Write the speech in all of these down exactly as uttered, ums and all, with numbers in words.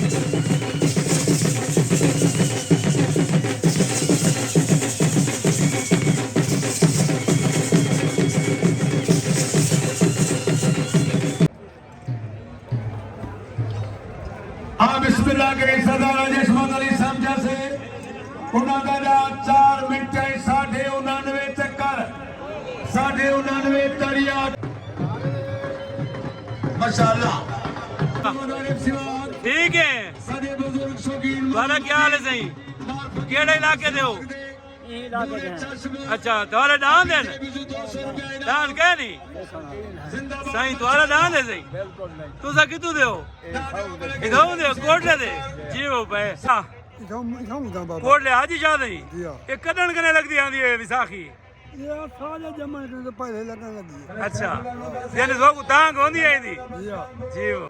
آ بسم اللہ کرے، سردار راجیش مندل صاحب جیسے انہاں دا ݙاند چار منٹ ہے، ساڈھے انانوے چکر، ساڈھے انانوے تڑیا۔ ماشاءاللہ۔ ٹھیک ہے۔ ساڈے بزرگ شوقین، تہاݙا کیا حال ہے سائیں؟ کیڑھے علاقے دے ہو؟ اچھا، تہاݙے ݙاند ہن؟ ݙاند کائے نی؟ سائیں، تہاݙا ݙاند ہے سائیں؟ تساں کتھوں دے ہو؟ اتھوں دے ہو، کوٹلے دے؟ جی ہو پئے۔ ہاں۔ اتھوں، اتھوں دا بابا۔ کوٹلے حاجی شاہ دے؟ جی ہاں۔ اے کݙݨ کنے لڳدی آندی ہے وساخی؟ اے سارے ڄمݨ توں پہلے لڳݨ لڳی ہے۔ اچھا۔ یعنی تہاکوں تانگھ ہوندی ہے ایندی؟ جی ہاں۔ جی ہو۔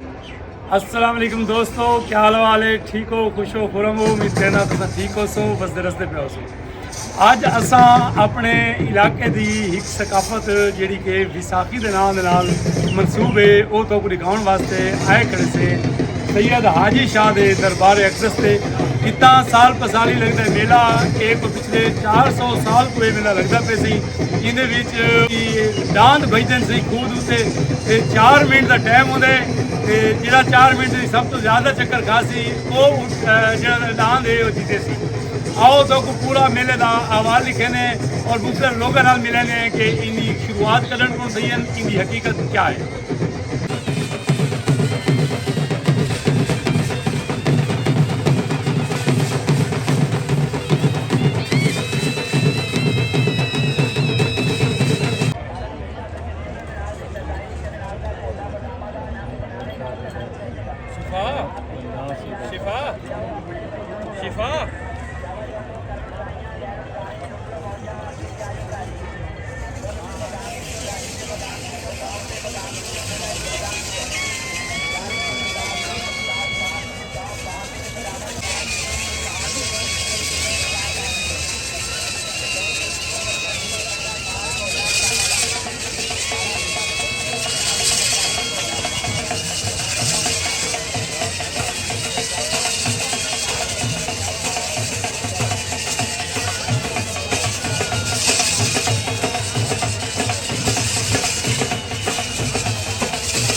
السلام علیکم دوستو، کیا حال حوال ہے؟ ٹھیک ہو، خوش ہو، خرم ہو؟ امید کرنا تساں ٹھیک ہوسو، وسدے رسدے پئے ہوسو۔ اڄ اساں اپݨے علاقے دی ہک ثقافت، جیڑھی کہ وساخی دے ناں دے نال منسوب ہے، او تہاکوں ݙکھاوݨ واسطے آئے کھڑے سے سید حاجی شاہ دے دربار اقدس تے۔ اتھاں سال پہ سال ہی لڳدا ہے میلہ، اے کوئی پچھلے چار سو سال توں اے میلہ لڳدا پئے سی۔ ایندے وچ ݙاند بھڄدن سی کھوہ دے اتے، تے چار منٹ دا ٹائم ہوندا ہے، تے جیڑھا چار منٹ دی سب توں زیادہ چکر کھاسی، او، اے، جیڑھا ݙاند ہے، او جیتے سی۔ آؤ تہاکوں پورا میلے دا احوال ݙکھیندے اور مختلف لوکاں نال ملیندے ہیں کہ ایندی شروعات کݙݨ کوں تھئی ہن، ایندی حقیقت کیا ہے۔ شفا، شفا، شفا۔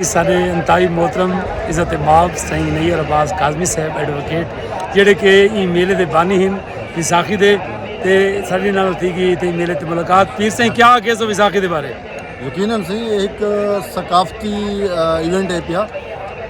ساݙے انتہائی محترم عزت مآب سئیں نیر عباس کاظمی صاحب ایڈووکیٹ، جیڑھے کہ ایں میلے دے بانی ہن وساخی دے، تے ساݙے نال تھی ڳئی تے میلے تے ملاقات۔ پیر سئیں، کیا آکھیسو وساخی دے بارے؟ یقیناً سئیں، اے ہک ثقافتی، آ، ایونٹ ہے پیا،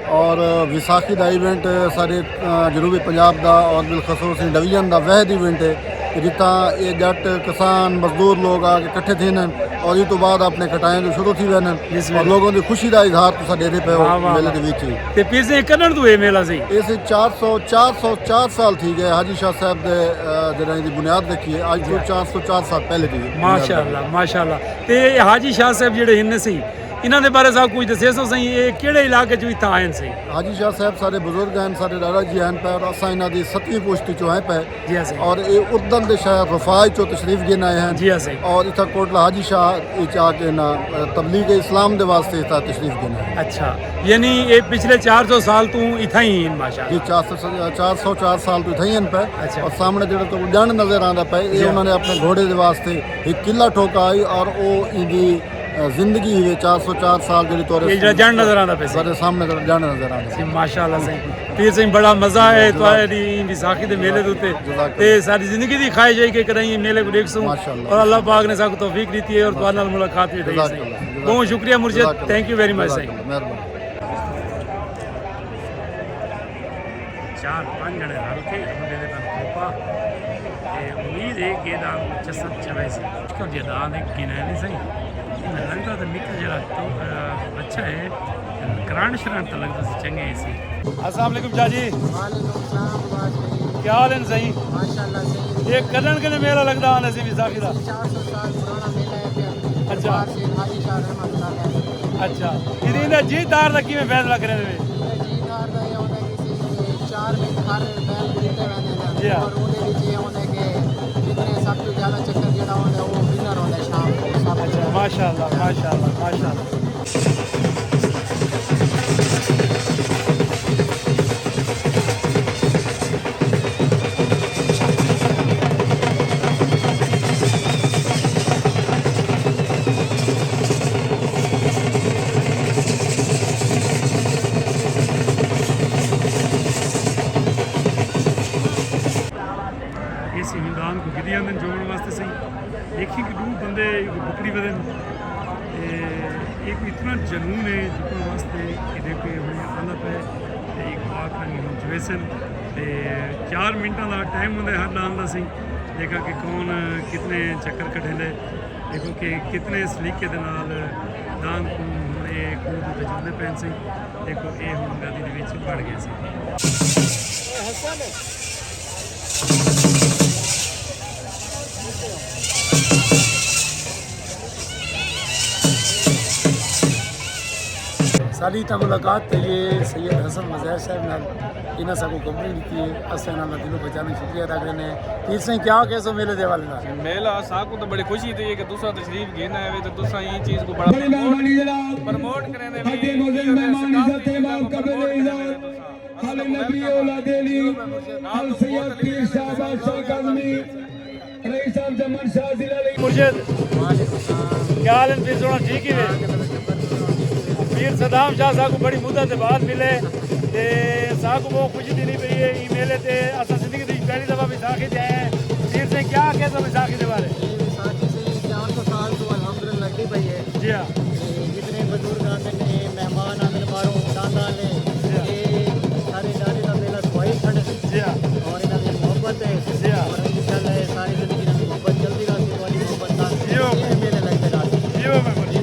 اور وساخی دا ایونٹ ساݙے، آ، جنوبی پنجاب دا اور بالخصوص ڈویژن دا واحد ایونٹ ہے کہ جتھاں اے ڄٹ، کسان، مزدور لوگ آ کے کٹھے تھیندن اور ایں توں بعد اپݨے کٹائیں جو شروع تھی ویندن۔ بسم اور اللہ۔ لوگوں دی خوشی دا اظہار تساں ݙیندے پئے ہو۔ واہ، واہ، میلے واہ۔ دے وچ ہی۔ تے پیر سئیں، کݙݨ توں اے میلہ سئیں؟ اے سئیں چار سو، چار سو چار سال تھی ڳئے حاجی شاہ صاحب دے، آ، جݙاں دی بنیاد رکھی ہے، اڄ توں چار سو چار سال پہلے دی بنیاد رکھی ہے۔ ماشاءاللہ، ماشاءاللہ۔ تے حاجی شاہ صاحب جیڑھے ہن سئیں، انہاں دے بارے ساکوں کجھ ݙسیسو سئیں، اے کیڑھے علاقے چوں اتھاں آئے ہن سئیں؟ حاجی شاہ صاحب ساݙے بزرگ ہن، ساݙے ݙاݙا جی ہن پئے، اور اساں انہاں دی ستویں پشتی چوں آئے پئے۔ جی ہاں سئیں۔ اور اے اردن دے شہر رفاع چوں تشریف گھن آئے ہن۔ جی ہاں سئیں۔ اور اتھاں کوٹلہ حاجی شاہ اچ آ کے انہاں، آ، تبلیغ اسلام دے واسطے اتھاں تشریف گھن آئے ہن۔ اچھا، یعنی اے پچھلے چار سو سال توں اتھاں ہی ہن ماشاءاللہ؟ جی، چار سو، چار سو چار سال توں اتھاں ہی ہن پئے۔ اچھا۔ اور سامݨے جیڑھا تہاکوں ڄݨ نظر آندا پئے، اے جی ہاں۔ انہاں نے اپݨے گھوڑے دے واسطے ہک قلعہ ٹھوکا ہئی اور او ایندی، آ، زندگی ہوئی چار سو چار سال جیڑھی تورے اے جیڑھا ڄݨ نظر آندا پئے سئیں۔ تہاݙے سامݨے جیڑھا ڄݨ نظر آندا۔ جی، ماشاءاللہ سئیں۔ پیر سئیں، بڑا مزہ آیا ہے جزاک اللہ۔ تہاݙی ایں وساخی دے میلے دے اتے۔ جزاک اللہ۔ تے ساݙی زندگی دی خواہش ہے کہ کݙاہیں ایں میلے کوں ݙیکھسوں۔ ماشاءاللہ۔ اور اللہ پاک نے ساکوں توفیق ݙتی ہے اور تہاݙے نال ملاقات وی تھئی جزاک سئیں۔ اللہ۔ بہت شکریہ مرشد۔ جزاک اللہ۔ Thank you very much جزاک سئیں۔ اللہ۔ مہربانی۔ چار پنج جݨے رل کے ٻݙے دے پن کوپا۔ تے امید ہے کہ ݙاند چسن چویسی۔ کیوں جے ݙاند ہک گھن آئے نی سئیں۔ لڳدا تے نکا جیڑھا تو، آ، اچھا ہے۔ کرنٹ شرنٹ تے لڳدا سی چنڳے ہی سی۔ السلام علیکم چاچا جی۔ وعلیکم السلام، واہ جی۔ کیا حال ہے سئیں؟ ماشاءاللہ سئیں۔ اے کݙݨ کنے میلہ لڳدا آندا سی وساخی دا؟ چار سو سال پرانا میلہ ہے پیا۔ اچھا۔ دربار سید حاجی شاہ رحمۃ اللہ علیہ۔ اچھا۔ پھر ایندا جیتدار دا کیویں فیصلہ کریندے وے؟ ایندا جیتدار دا اے ہوندا کہ سی چار منٹ ہر بیل کوں ݙتے ویندے نے۔ جی ہاں۔ اور اوندے وچ اے ہوندا کہ جتنے سب توں زیادہ چکر جیڑھا ہوندا ہے، او ونر ہوندا ہے شام کوں، سب توں اچھا، زیادہ۔ ماشاءاللہ، ماشاءاللہ، ماشاءاللہ۔ سئیں ہمدان کوں گھدی آندن جوڑݨ واسطے سئیں۔ ݙیکھی کہ ݙو بندے ایکوں پکڑی ودن۔ تے ایکوں اتنا جنون ہے جکڑݨ واسطے کہ ݙیکھو ایہ ہݨ آندا پئے۔ تے ایکوں آکھاں کہ ہݨ جویسن۔ تے چار منٹاں دا ٹائم ہوندے ہر ڈان دا سئیں۔ ݙیکھاں کہ کون کتنے چکر کڈھیندے۔ ݙیکھو کہ کتنے سلیقے دے نال ڈان کوں ہݨ ایہ کھوہ دے تے جلدے پئن سئیں۔ ݙیکھو ایہ ہݨ گادی دے وچ بڑ ڳئے سئیں۔ ساݙی تاں ملاقات تھئی ہے سید حسن مظاہر صاحب نال، انہاں ساکوں کمپنی ݙتی ہے، اساں انہاں دا دلوں پہچانوں شکریہ ادا کریندے ہیں۔ پیر سئیں، کیا کہسو میلے دے حوالے نال؟ میلہ ساکوں تاں بڑی خوشی تھئی ہے کہ تساں تشریف گھن آئے وے تے تساں ایں چیز کوں بڑا بڑی مہربانی جناب۔ پروموٹ کریندے وے، اڳے معزز مہمان عزت ہے، معاف قبول عزت۔ خالد نبی اولاد علی، السید پیر صاحب عاشق کاظمی، رئیس صاحب جمن شاہ ضلع علی۔ مرشد، کیا حال ہے؟ پیر سونا ٹھیک ہی ہے؟ پیر صدام شاہ صاحب کو بڑی مدت دے بعد ملے تے ساکوں بہت خوشی تھیندی پئی ہے۔ ایں میلے تے اساں زندگی دی پہلی دفعہ ویساکھی تے آئے ہیں۔ پیر سئیں، کیا آکھے تو ویساکھی دے بارے؟ یہ ویساکھی سئیں چار سو سال تو الحمدللہ لگدی پئی ہے۔ جی ہاں۔ تے جتنے بزرگ آندے نے، مہمان آندے نے باہروں، ڈاندا آلے، جی ہاں۔ یہ سارے ڈانڈے دا میلہ کھوائی کھڑے۔ جی ہاں۔ اور انہاں دی محبت ہے۔ جی ہاں۔ اور انشاءاللہ یہ ساری زندگی نال محبت چلدی رہسی، تہاݙی محبت نال جیو۔ یہ میلے لڳدے رہسن۔ جیو میں بولی۔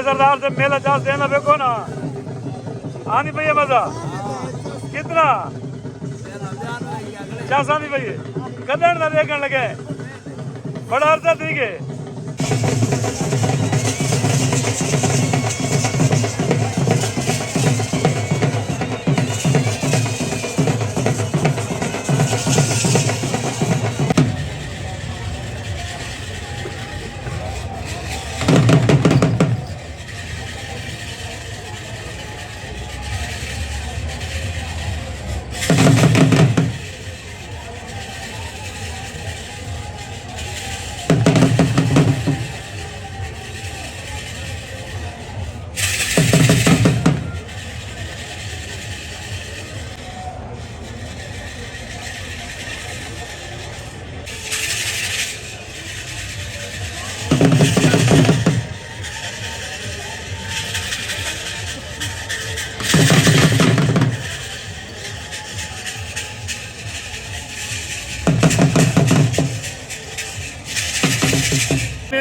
سردار سے میلہ چاس دینا پہ کون؟ آنی پہ یہ مزہ کتنا؟ چاساں دی پئی ہے، کڈݨ دا ݙیکھݨ لڳے، بڑا عرصہ تھی ڳئے۔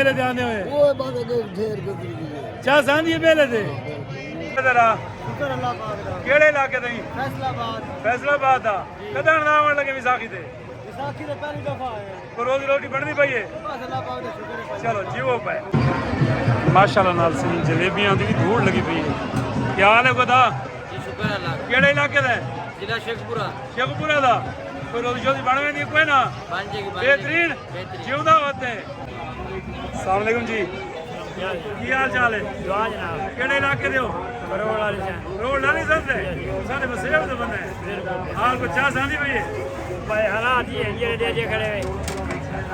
میلے تے آندے ہوئے؟ وہ بس اگے ڈھیر گزری گئی ہے۔ چا ساندی ہے میلے تے؟ ذرا۔ شکر اللہ پاک دا۔ کیڑے علاقے دا ہی؟ فیصل آباد۔ فیصل آباد دا۔ جی۔ کداں دا آوݨ لگے وساخی تے؟ وساخی تے پہلی دفعہ آئے ہیں۔ کوئی روزی روٹی بݨدی پئی ہے؟ بس اللہ پاک دا شکر ہے۔ چلو جیوو پئے۔ ماشاءاللہ نال سئیں جلیبیاں دی وی دھوڑ لگی پئی ہے۔ کیا حال ہے خدا؟ جی شکر اللہ۔ کیڑے علاقے دا ہے؟ ضلع شیخ پورہ۔ شیخ پورہ دا۔ کوئی روزی شوزی بݨ ویندی ہے کوئی نہ؟ بݨ جائے گی، بݨ جائے گی۔ بہترین۔ بہترین۔ جیوندا وت ہے۔ السلام علیکم جی۔ کیا حال چال ہے؟ دعا جناب۔ کیڑے علاقے دے ہو؟ کروڑ والی سائیں۔ کروڑ والی سائیں دے؟ سارے وسیب دے بندے ہیں۔ بالکل۔ حال کو چاہ ساندی پئی ہے؟ بھائی حالات یہ ہیں، جڑے دے جے کھڑے ہوئے۔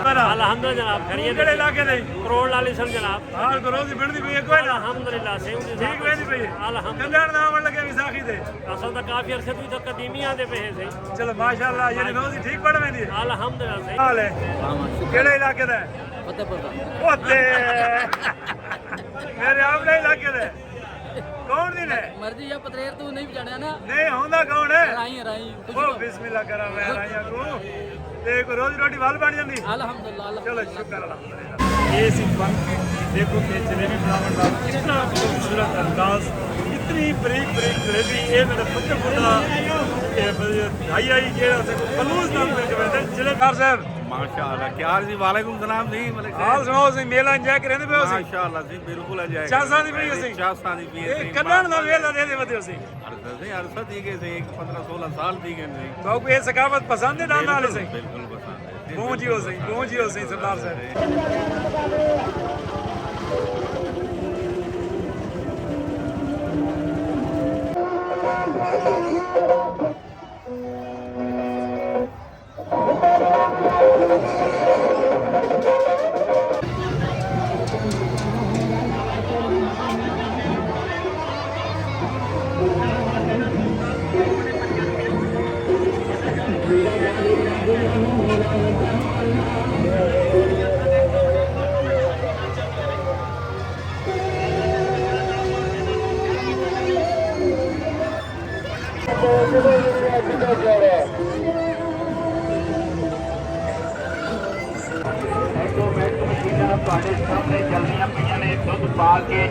برا۔ الحمدللہ جناب، خیریت۔ کیڑے علاقے دے؟ کروڑ والی سن جناب۔ حال کو روزی بݨدی پئی ہے کوئی نہ؟ الحمدللہ، سیو دی ٹھیک ویندی پئی ہے؟ الحمدللہ۔ کداں دا آوݨ لگے وساخی تے؟ اساں تاں کافی عرصے توں اتھاں قدیمی آندے پئے ہیں سئیں۔ چلو ماشاءاللہ، یعنی روزی ٹھیک بݨ ویندی ہے؟ الحمدللہ سئیں۔ حال ہے؟ کیڑے علاقے دا ہے؟ فتح پور دا۔ او تے میرے اپݨے علاقے دا ہے۔ کون دی نے؟ مرضی یا پتریر تو نہیں جانے نا۔ نہیں، ہوندا کون ہے؟ رائی، رائی۔ او بسم اللہ کرا میں رائیاں کو۔ تے کوئی روزی روٹی ول بݨ جاندی؟ الحمدللہ، الحمدللہ۔ چلو شکر الحمدللہ۔ یہ سی فن، دیکھو کہ جلیبی بناون دا کتنا خوبصورت انداز، اتنی بریک بریک جلیبی، یہ میرا فتح پور دا، یہ بھائی آئی جیڑا سے فلوس نام پہ جو ہے جلیبی۔ یار صاحب۔ ماشاءاللہ، کیا حال جی؟ وعلیکم السلام جی، ملک صاحب۔ حال سناؤ سی، میلہ انجوائے کریں دے پے ہو سی؟ ماشاءاللہ جی، بالکل انجوائے چاساں دی پئی ہو سی؟ چاساں دی پئی اے سی، کنن دا میلہ دے دے ودے ہو سی؟ عرصہ سی، عرصہ تھی گئے سی، پندرہ سولہ سال تھی گئے سی۔ تو کوئی یہ ثقافت پسند ہے ڈال نال بالکل، سی؟ بالکل پسند ہے۔ پہنچی ہو سئیں، پہنچی ہو سئیں سردار صاحب۔ آٹومیٹک مشیناں تہاݙے سامݨے چلدیاں پئیاں نے، دودھ پا کے۔